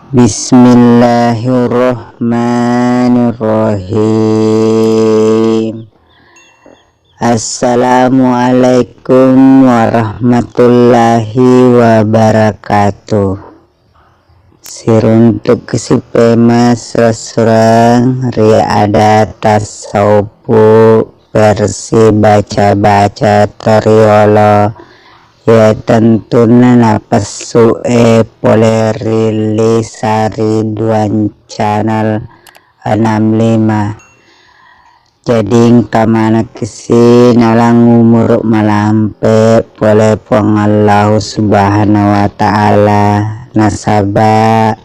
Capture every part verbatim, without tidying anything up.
Bismillahirrahmanirrahim. Assalamualaikum warahmatullahi wabarakatuh. Siruntuk si pema sessureng ri ada tasawufu versi baca-baca toriolo, ya tentunna napessu e pole ri Lisa Ridwan Channel enam lima. Jadi engka manekki si nalang umuru malampe pole Puang Allahu Subhanahu wa Ta'ala, nasaba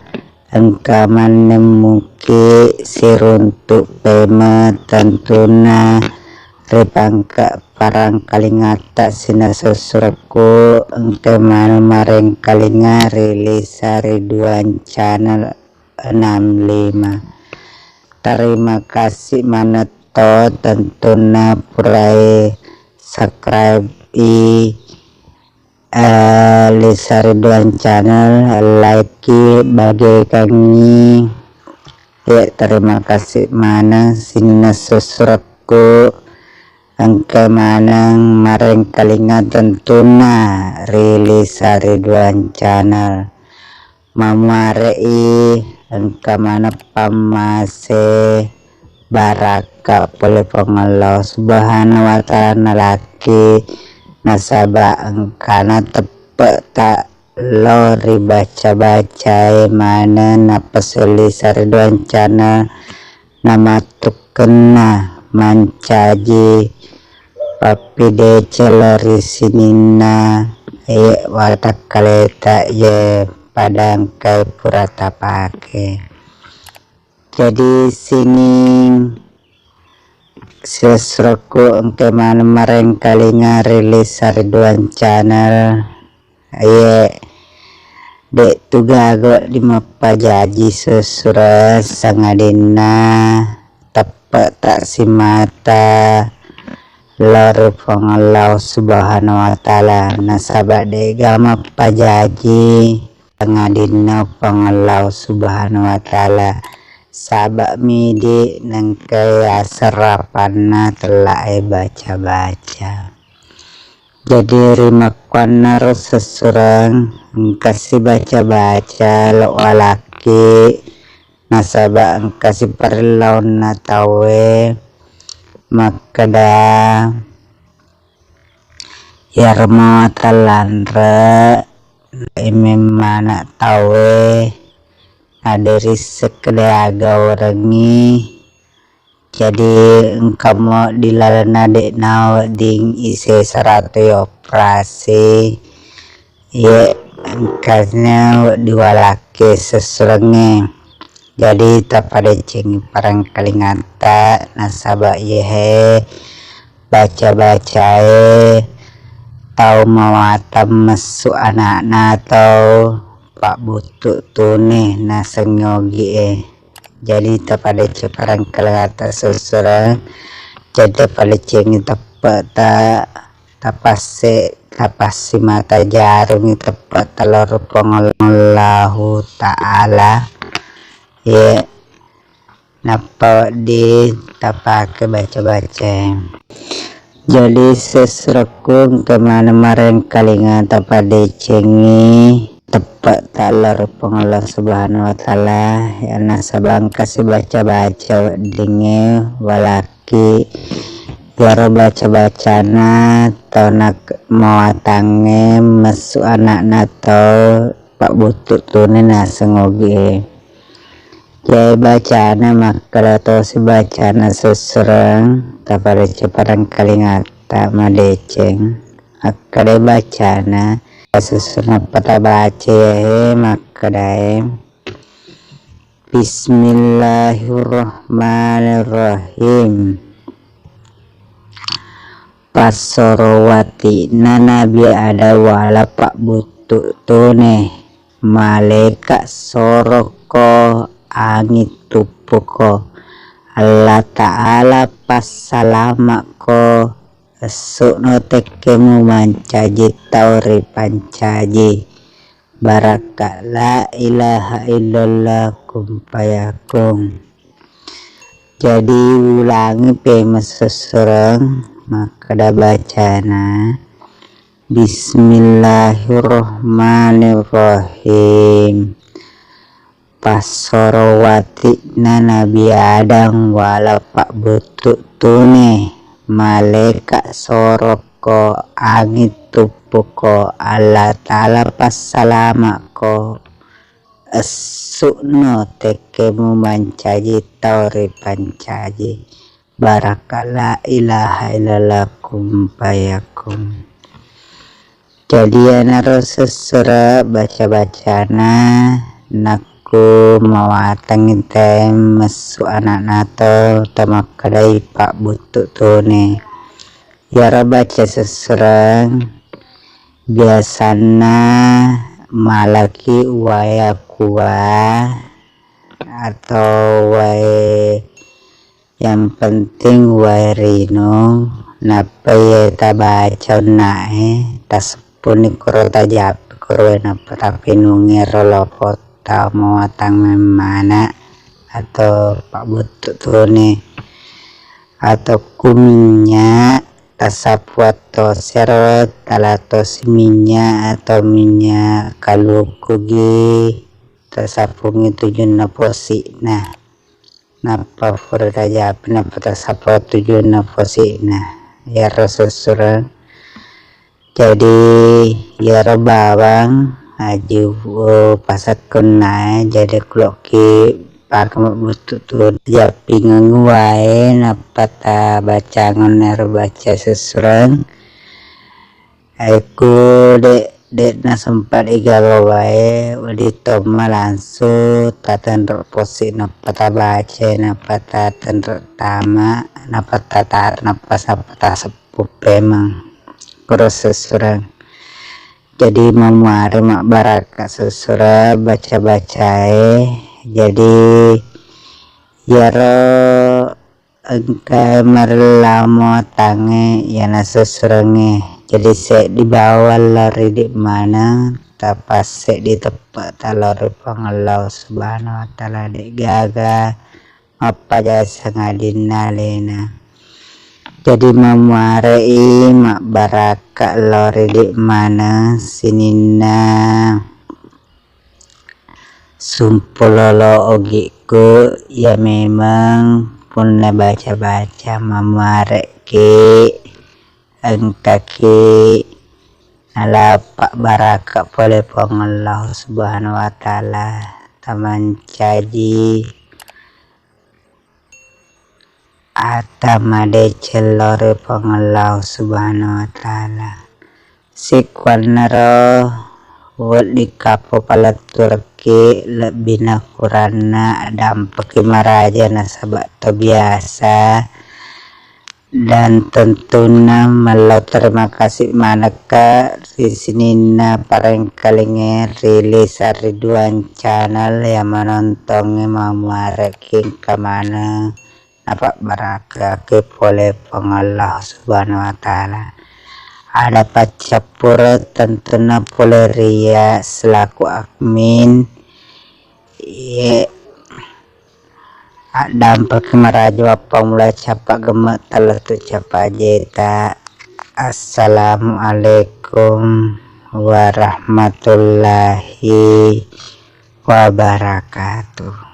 engka mannemmuki siruntuk pema tentunna ri pangka parangkalingatta sininna sessurekku engka maneng marengkalinga ri Lisa Ridwan Channel enam lima. Terima kasih manetto tentunna purai subscribe i, eh, Lisa Ridwan Channel, like i, bagikangngi. Ya, terima kasih maneng sininna sessurekku engka maneng marengkalinga tentunna ri Lisa Ridwan Channel. Mamuare'i engka maneng pammase barakka pole Puang Allah Subhanahu wa Ta'ala nalaki, nasaba engkana teppe' ta lao ri baca-bacae maneng napessu Lisa Ridwan Channel namattukkenna mancaji pappideceng lao ri sininna, eh, watakkaleta ye pada engkae pura tapake. Jadi sining sessurekku engka maneng marengkalinga ri Lisa Ridwan Channel. Iye, de' tu gaga wedding mappajaji sessureng sangadinna teppe' ta simata lao ri Puang Allah Subhanahu wa Ta'ala, nasaba de'ga mappajaji sangadinna Puang Allah Subhanahu wa Ta'ala, saba' midi nengkai aserapanna tellae baca-baca. Jadi rimakkuannaro sessureng engkasi baca-baca lo walakki, nasaba' engkasi parellaunna tauwe makkeda, iyaro mawatang lanre, imemmana tauwe, naderissek de' aga orengngi. Jadi engkamo di lalenna de' nawedding isesaratu operasi, ye engkana wedding walakki sessurengnge. Jadi tapadecengi parengkalingatta nasaba' yehe baca-bacae tau mawatang messu ana'na tau pabbuttu tuni naseng ogi e. Jadi tapadeceng parengkalingatta sessureng, jadi tapadecengi teppe' ta, tapasse, tapassimata jarungi teppe' ta lao ri Puang Allahu Ta'ala. Ye, nappa wedding tapake baca-bacae. Jadi sessurekku engka maneng marengkalinga tapadecengi teppe' ta lao ri Puang Allah Subhanahu wa Ta'ala, ya nasaba' engkasi baca-baca weddingnge walakki iyaro baca-bacana tau nak-, mawatangnge messu ana'na tau pabbuttu tuni naseng ogi e. Jae bacana makkeda tosi bacana sessureng, tapadeceng parengkalingatta madeceng. Akkeda bacana, sessureng nappa tabaca yae makkedae, Bismillahirrahmanirrahim. Passoro wati'na Nabi Adam wala pabbuttu tune, malaeka soroko, anging tuppuko. Allah Ta'ala passalama'ko, essu'no tekkemu mancaji tau ripancaji. Barakka la ilaha illallah kun fayakun. Jadi ulangi pemesessereng makkeda bacana, Bismillahirrahmanirrahim. Passoro wati'na Nabi Adam wala pabbuttu tune, malaeka sorokko, anging tuppuko, Allah Ta'ala passalama'ko, essu'no tekkemu mancaji tau ripancaji. Barakka la ilaha illallah kun fayakun. Jadi iyanaro sessura baca-bacana nakku mawatangngi tae messu ana'na to tamakkedai pabbuttu tone. Iyaro baca sessureng biasanna malaki wae aqua atau wae yang penting wae rinung, nappa iye tabaca onna'e, taseppuni koro tajapi koro wae nappa tapinungi ro lopotta mawatang memmana atau pabbuttu tone atau ku minnya, tasappu attosi ro talatosi minnya atau minnya kaluku gi tasappungi tujunna posi'na. Nappa pura tajapi nappa tasappu tujunna posi'na iyaro sessureng. Jadi iyaro bawang aji, eh, pasekkunnae, jadi kuloki pake mabbuttu tu jappingeng wae nappa tabacangeng ero baca sessureng. Aiku de, de nasempat igaga wae, wedding tomma langsung tatenre posi nappa tabaca, nappa tatenre tama, nappa tata, nappa sappa taseppu pemeng. Kuro sessureng. Jadi mamuare mabbarakka sessureng baca-bacae. Jadi iyaro engka marella muatangnge iyana sessurengnge. Jadi seddi bawang lao ridi maneng, tapasseddi teppe ta lao ri Puang Allah Subhanahu wa Ta'ala, de'gaga mappaja sangadinna alena. Jadi mamuarei mabbarakka lao ridi maneng sininna sumpulolo ogi'ku, iya memeng punna baca-baca mamuare'ki engkaki nalappa barakka pole Puang Allah Subhanahu wa Ta'ala, tamancaji ata madeceng lao ri Puang Allah Subhanahu wa Ta'ala. Sikuannaro wedding kappo paletturekki lebbina kuranna, dampaki maraja nasaba to biasa, dan tentunna mellau terima kasih manekka ri sininna parengkalinge ri Lisa Ridwan Channel yang menontongi mamuare'ki engka maneng napabbarakkaiki pole Puang Allah Subhanahu wa Ta'ala. Ada paccappureng tentunna pole ri iya selaku admin. Iye addampeki maraja mappammula cappa gemme' talettu cappa ajeta. Assalamualaikum warahmatullahi wabarakatuh.